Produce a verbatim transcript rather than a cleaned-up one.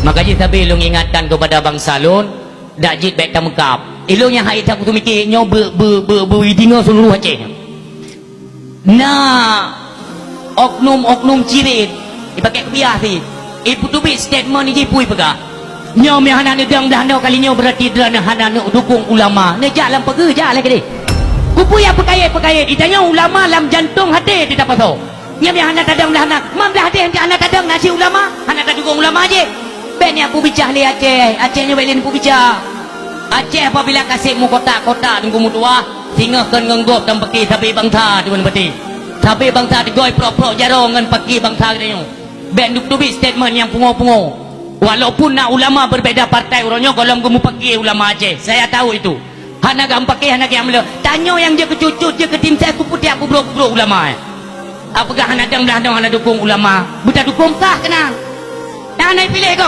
Maka jih sabe lôn ingatkan keupada bansa lôn, dak jeuet bèk tameukab. Ilôn nyang hai that kuteumiki nyoe beu-, beu-, beu-, beudeungoe seuluruh Aceh. Na oknum-oknum cirit, ipakèk kupiah sit, ipeuteubiet statement jih peue ipeugah. Nyoe meuhana neudong blah noe kali nyoe, beurati droeneuh hana neudukong ulama. Neujak lam pageue, jak lé keudeh. Keupeue nyang peukayèe-peukayèe? Di tanyoe ulama lam jantong até teuh tapasoe. Nyan nyang hana tadong blah na, man blah até hana tadong na cit ulama, hana tadukong ulama jih. Bèk neupeubicah lé Aceh, Aceh nyoe bèk lé neupeubicah. Aceh apabila ka sép meukotak-kotak teungku meutuwah, singoh kon ngon gob tameupaki sabe bansa teuma neupati. Sabe bansa teugoi prok-prok jaroe ngon paki bansa geutanyoe. Bèk neuteubiet statement nyang pungo-pungo. Walaupun na ulama berbeda partai uroe nyoe, gohlom geumeupaki ulama Aceh. Saya tahu itu. Hana gam paké, hana gam le. Tanyoe nyang jeuet keu cut-cut, jeuet keu tim ses, kupeutiak kubrok-kubrok ulama, eh. Apeugah hana dong blah dong hana dukong ulama. Beutadukong kah keunan? Nyang hana piléh ko.